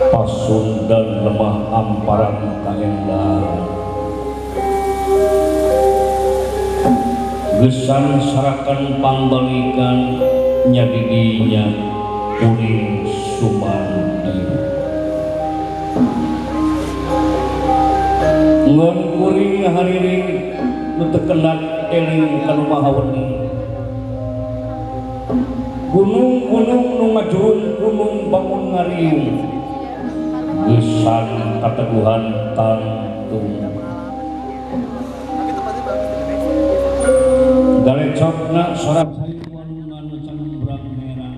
Pasundan lemah amparan kaendahan gesan sarakan pangbalikan nyadidinya kuring sumandi ngon kuring hariring nu teu kenat eling ka nu maha wening gunung-gunung nu ngajurun gunung bangun ngariung gesan kateguhan tangtung galecokna sorab hayu walungan cangbrang merah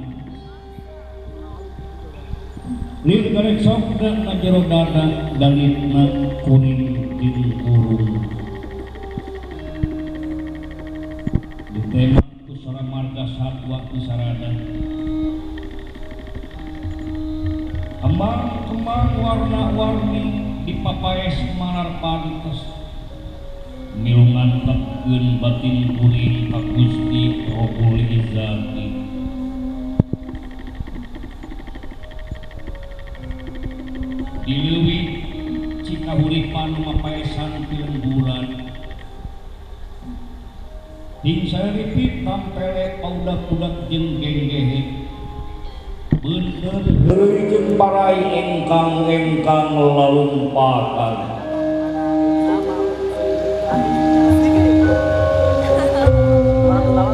lir galecokna na jero dada dalitna kuring jeung kurung ditema ku sora marga satwa di sarada kembang-kembang warna-warni dipapaes malar pantes milu ngantepkeun batin kuring ka Gusti Rabbul Izzati. Di leuwih cikahuripan mapaesan pilemburan ting saripit tampele paudak-udak jeung genggehe beundeun heureuy jeung parai engkang-engkang lalumpakan.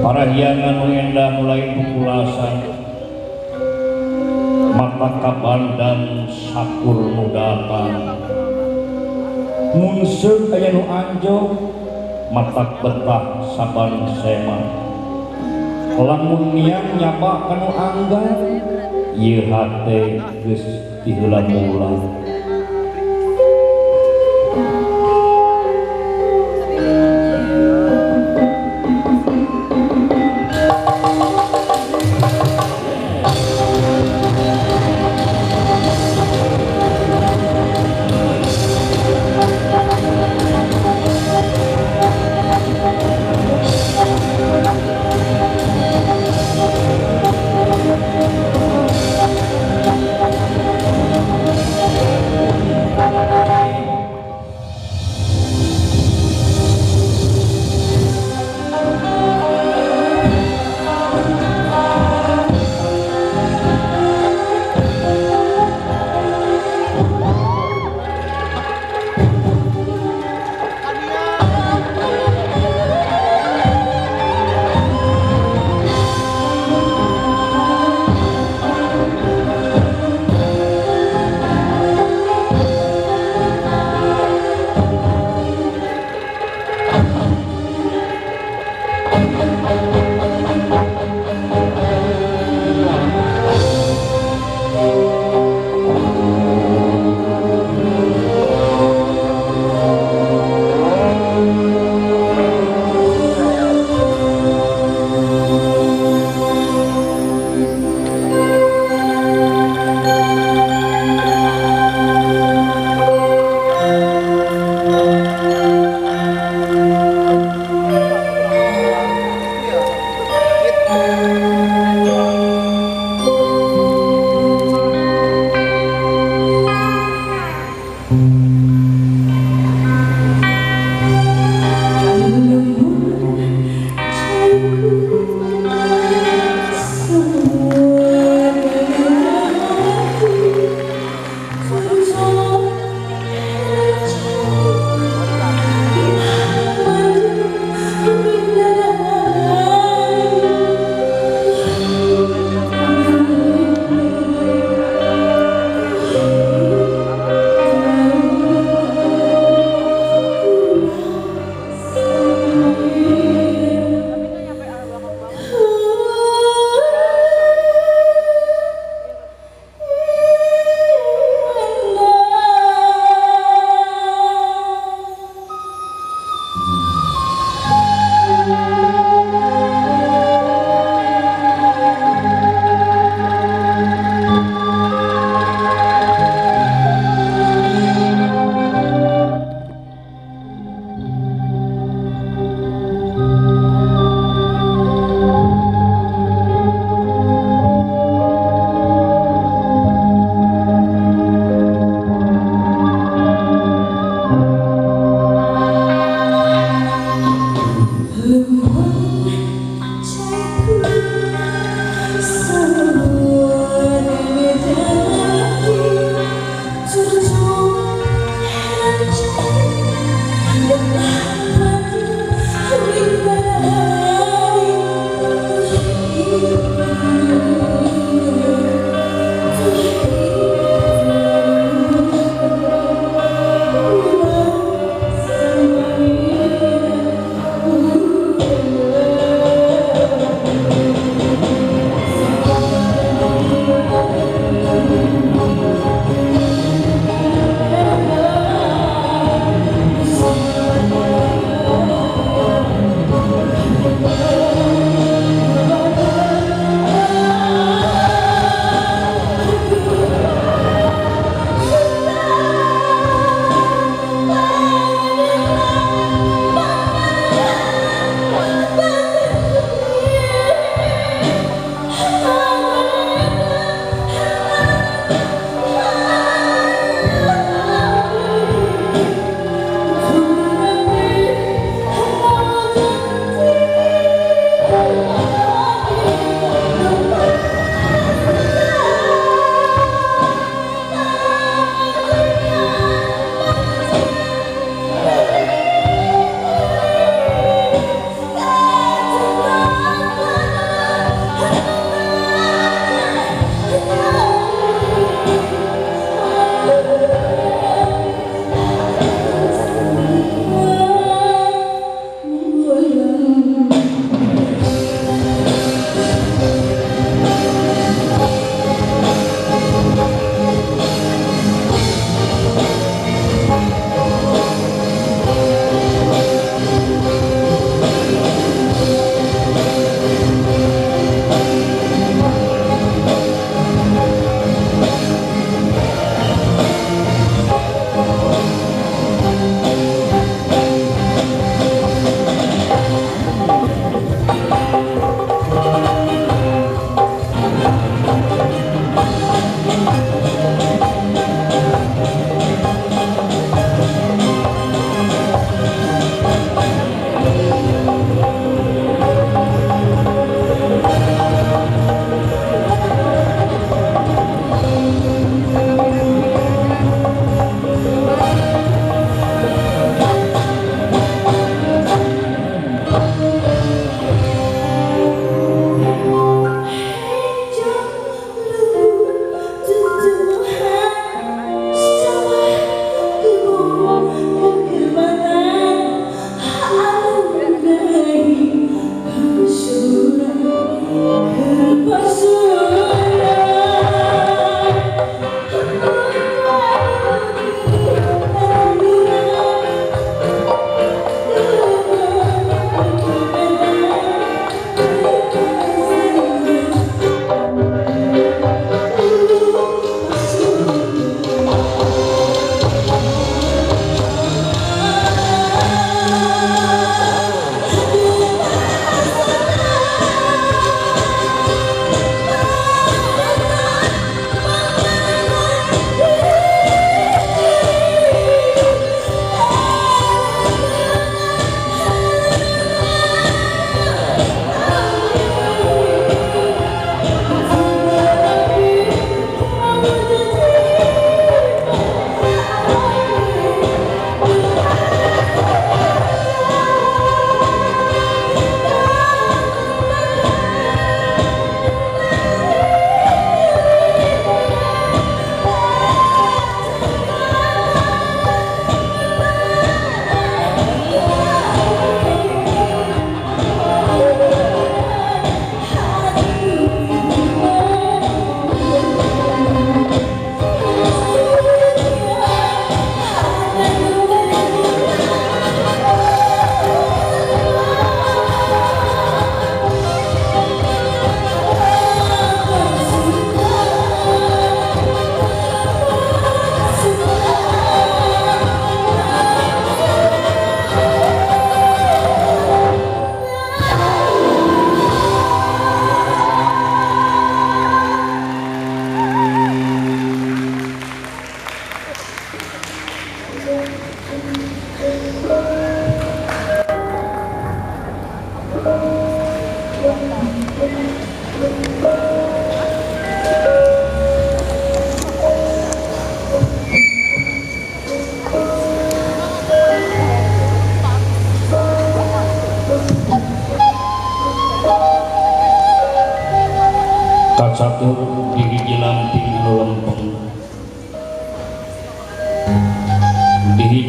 Parahyangan nu endah mulai pupulasan mata kabandan sakur nu datang mun seuk aya nu anjog matak betah saban sema lamun niang nyaba ka nu anggar ieu hate geus tiheula mula.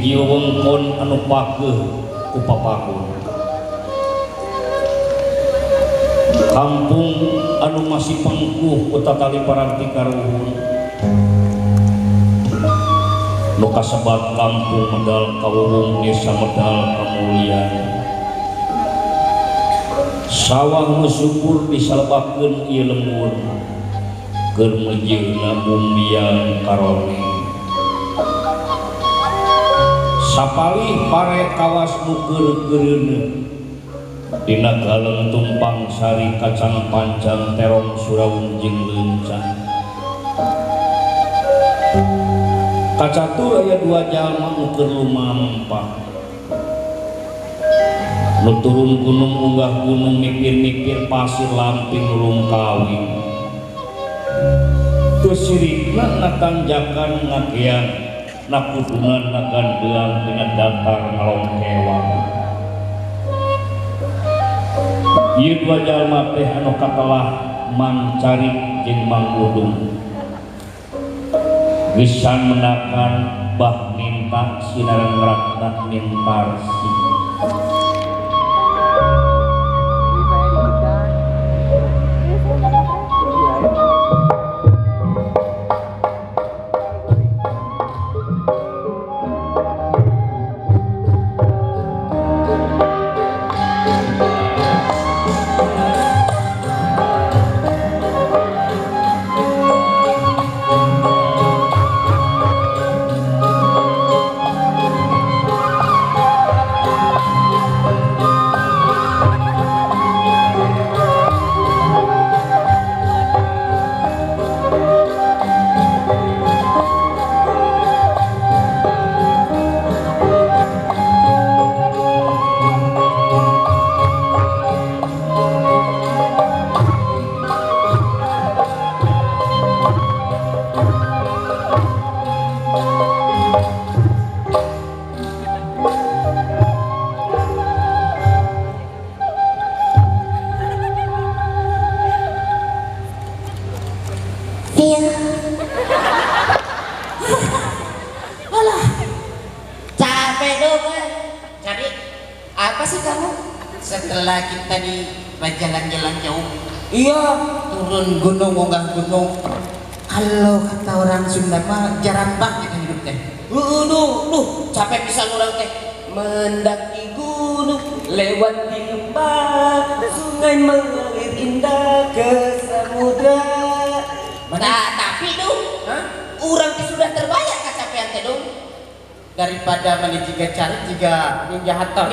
Hiji wewengkon anu pakeuh ku papakun. Kampung anu masih pengkuh ku tatali paranti karuhun. Nu kasebat kampung Medal Kawuwung desa Medal Kamulian. Sawah nu subur disalebakeun ieu lembur keur meujeuhna bumbiang karone. Sapalih pare kawas nu keur-keureuneuh dina galeng tumpang sari kacang panjang terong surawung jeung leuncang. Kacatur aya dua jalma nu keur lumampah. Nu turun gunung unggah gunung mipir-mipir pasir lamping nulung kawin. Teu sirikna ngatanjakan ngageang nakudunan ngagandeang dina datar ngalongkewang. Ieu dua jalma teh anu katelah Mang Carik jeung Mang Udung. Gesan menakan bah minta sinaran ratna mintarsi. Setelah kita di berjalan-jalan jauh, iya turun gunung, unggah gunung. Kalau kata orang Sunda mah jarang banget hidup teh. Duh, capek pisan urang teh. Mendaki gunung, lewat di lembah, sungai mengalir indah ke samudra. Nah, tapi dong, urang teh sudah terbayar kecapean teh dong. Daripada mana jika cari jika ninja hatta.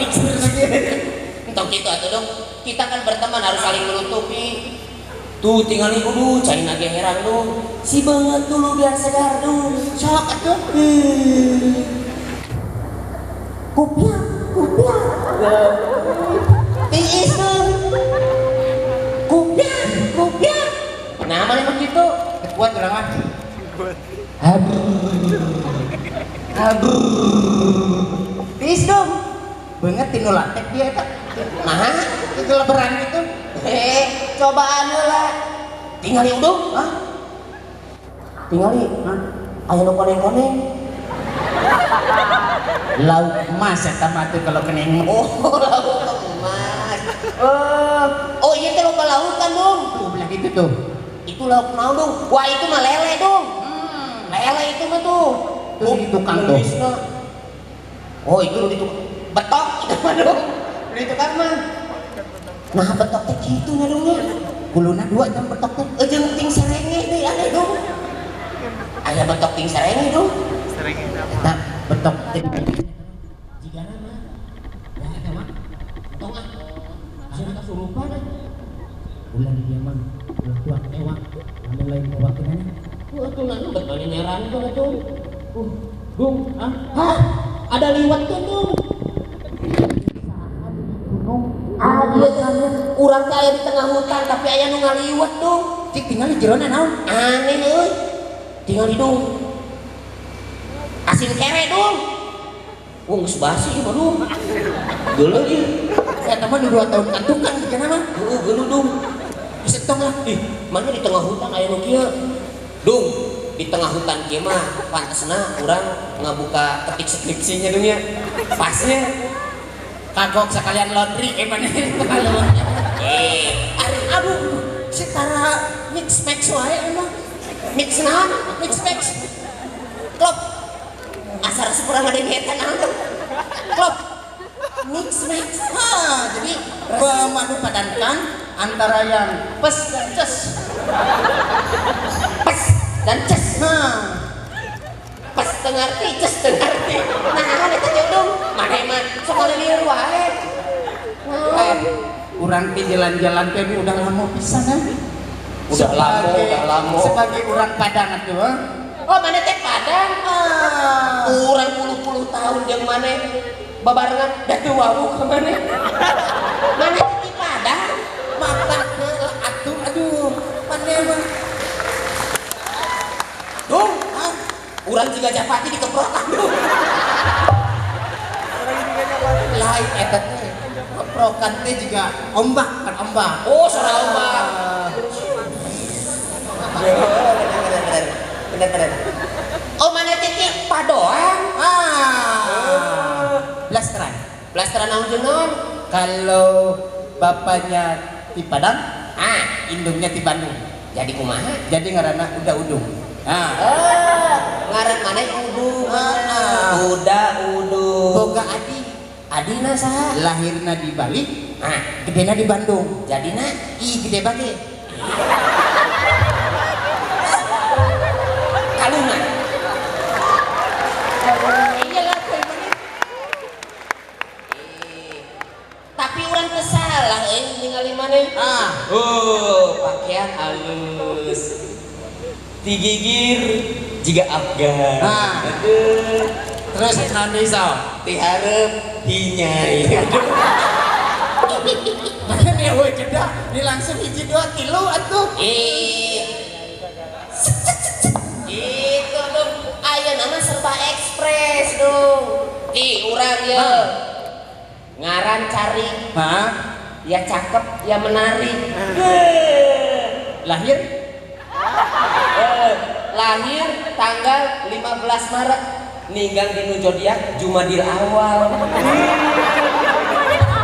Entah gitu atau dong, kita kan berteman harus saling menutupi. Tuh tinggal dulu, cari nage herang dong. Si banget dulu biar segar dong. Sok atuh. Kupiah, kupiah. Tiis dong. Kupiah, kupiah. Nah, mana emang gitu? Kuat orang mah. Aduh. Tiis dong. Banget tinu latek dia eta. Nah, itu lebaran gitu. Cobaan lah. Tinggal udung, hah? Tinggal hah? Aya nu koneng-koneng. Lauk emas eta mah tuh kalau keneng. Oh, lauk emas. Oh iya teh loba laukan dong. Tuh belah itu tuh. Itu lauk naon dong? Wah, itu mah lele dong. Lele itu mah tuh. Tuh di tukang tuh. Oh, itu di tukang. Betok itu mah dong. Di tukang mah. Nah, betok teh kitu nya dong nya. Kuluna dua jam betok teh. Jeung ting serenge deui aneh dong. Aya betok ting serenge dong. Serenge apa? Eta betok teh jigana mah. Ya eta mah. Tong ah. Sia kasurupan ah. Ulah di dieu mah. Ulah tuak ewak. Lamun lain ewak teh nya. Atuh na bet bali neran tuh atuh. Dung, ah. Hah? Ada liwat tuh dong. Urang teh aya di tengah hutan tapi aya nu ngaliwet dong. Cik tinggal di jerona naon? Aneh euy. Tinggal di dong. Asin kere dong. Wong geus basi mah dong. Geuleuh ieu. Eta mah 2 tahun kantukan dikana mah. Heueuh geuleuh dong. Geus entong lah. Ih, mana di tengah hutan aya nu kieu? Dung. Di tengah hutan kieu mah pantesna urang ngabuka ketik skripsinya dunia. Pasnya. Kagok sekalian laundry mana kalau. Aduh, setara mix max wae emang. Mix naon? Mix max. Klop. Asal kurang ada niatan naon dong. Klop. Mix max. Ha, jadi memadupadankan antara yang pes dan ces. Pes dan ces. Nah, Pes teu ngarti, ces teu ngarti. Nah, eta jodoh. Maneh mah sok lieur wae. Nah, urang teh jalan-jalan teh udah lama pisan kan? Udah lama, udah lama. Sebagai urang Padang atuh. Ha? Oh, maneh teh Padang. Ah. Urang puluh-puluh tahun jeung maneh babarengan da teu wawuh ka maneh. Maneh teh di Padang. Mata ke atuh aduh, maneh mah. Dung, Ah, urang jiga japati dikeprokan dung. Lain eta teh. Keprokan teh juga ombak kan ombak. Oh, suara ombak. Ah. Bener, bener, bener. Oh, maneh teh ti Padoan. Ah. Blasteran. Blasteran naon jeung naon? Kalau bapaknya di Padang, Ah, indungnya di Bandung. Jadi kumaha? Jadi ngaranna udah udung. Nah, Ah, ngaran maneh udung. Ah. Uda udung. Boga adi, Adina saha? Lahirna di Bali, Ah, gedena di Bandung. Jadina Ih, gede bage. Kalungan. Iyalah, kayak mana? Eh, tapi urang teu salah euy ningali maneh. Ah, Oh, pakaian halus. Tigigir jiga Afgan. Ah. Aduh. Terus naon deui sao? Tiharep hinyai. Makanya we jeda, ini langsung hiji dua tilu atuh. Eh. Gitu dong. Aya nama serba ekspres dong. Di urang ye. Ngaran cari Hah? ya cakep, ya menarik. Lahir? Lahir tanggal 15 Maret, ninggang di zodiak Jumadil Awal.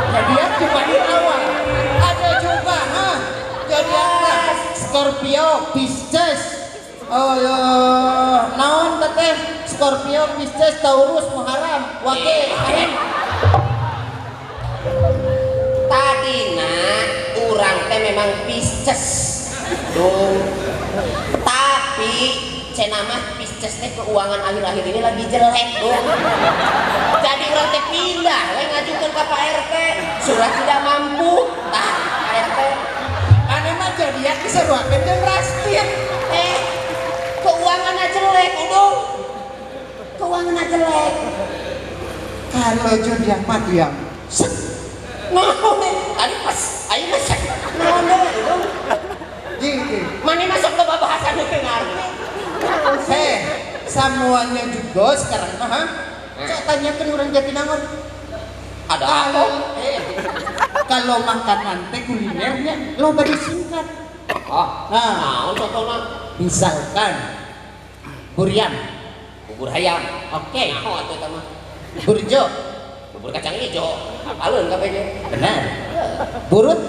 Zodiak Jumadil Awal. Ada juga, ha? Zodiak mah Scorpio, Pisces. Oh, ya. Naon teteh? Scorpio, Pisces, Taurus, Muharram, Wage, Harim. Tadina urang teh memang Pisces. Dung. Tapi cenah mah Pisces teh keuangan akhir-akhir ini lagi jelek, dung. Jadi urang teh pindah we ngajukeun ka Pak RT surat tidak mampu. Tah, Pak RT. Maneh mah zodiak diseruakeun jeung Raskin. Keuangannya jelek, udung. Keuangannya jelek. Kalau zodiak mah tuh yang set. Naon deh, tadi pas ayo masuk. Naon deh, udung. Gitu. Mana masuk ke bahasan itu ngerti. Heh, semuanya juga sekarang mah, ha? Cok tanyakan orang Jatinangor. Ada apa? Kalau makanan teh kulinernya loba disingkat. Oh, Nah. naon contohna? Misalkan burian, Bubur ayam. Oke. Naon atuh eta mah? Burjo, Bubur kacang hijau. Apaleun kabeh ge. Benar. Burut,